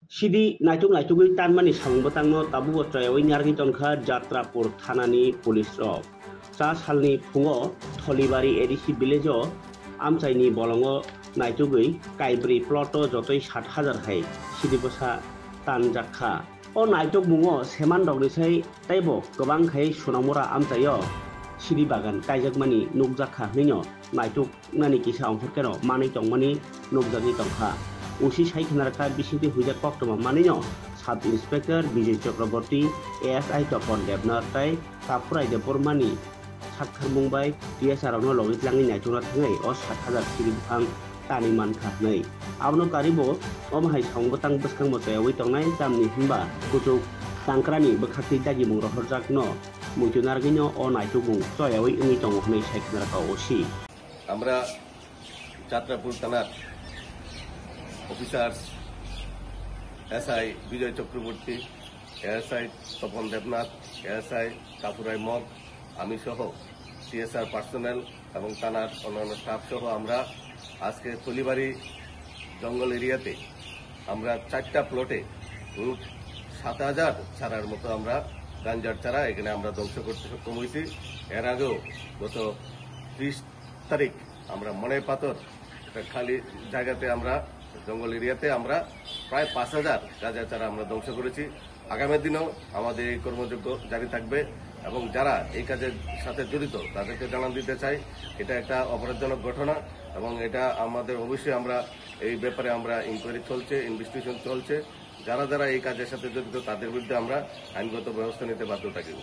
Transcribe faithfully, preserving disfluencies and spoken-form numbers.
Sidi naituk naitugwi tanmani samung bwtangno tabukbo choyawi narwgwi tongkha Jatrapur thanani police rok. Cha salni phungo Tholibari A D C village-o amchaini bolongo naitugwi kaibrwi plot-o jotoi sat hajar hai sidi bwsa tanjakha. O naitukmungo seman rokni sai teibo kwbang khai Sonamura amchaio sidi bagan kaijakmani nukjakha hwnwino naituk nani kisa ongkhorkeno manwi tongmani nukjagwi tongkha. Usi sai khwnarwkha bisingtwi huijak koktwma manwino Sub Inspector Bijoy Chakraborty, A S I Topon Debnath tei Kapurai Debbarmani saktharmung bai T S R rokno logwi tlangwi naitukna thangwi o sat hajar siri buphang tani mankha hwnwi. Abono karibo omo hai samung bwtang bwskangbo choyawi tongnai tamni hwnba kuchuk tangkrani bwkhaktwi dagimung rohorjakno muitu narwgwino o naitukmung choyawi wngwi tongo hwnwi sai khwnarwkha O C. আমরা যাত্রাপুর থানার officers SI বিজয় চক্রবর্তী, এএসআই তপন দেবনাথ, এএসআই কাপুরাই মগ, আমি সহ CSR personnel এবং থানার অন্যান্য স্টাফ সহ আমরা আজকে তলিবাড়ি জঙ্গল এরিয়াতে আমরা চারটা প্লটে মোট সাত হাজার চারার মতো আমরা গাঞ্জার চারা এখানে আমরা ধ্বংস করতে সক্ষম হয়েছি। এর আগেও গত ত্রিশ তারিখ আমরা মনে পাথর একটা খালি জায়গাতে আমরা জঙ্গল এরিয়াতে আমরা প্রায় পাঁচ হাজার গাঁজা চারা আমরা ধ্বংস করেছি। আগামী দিনেও আমাদের এই কর্মযজ্ঞ জারি থাকবে এবং যারা এই কাজের সাথে জড়িত তাদেরকে জানান দিতে চাই, এটা একটা অপরাধজনক ঘটনা এবং এটা আমাদের অবশ্যই আমরা এই ব্যাপারে আমরা ইনকোয়ারি চলছে, ইনভেস্টিগেশন চলছে। যারা যারা এই কাজের সাথে জড়িত তাদের বিরুদ্ধে আমরা আইনগত ব্যবস্থা নিতে বাধ্য থাকি।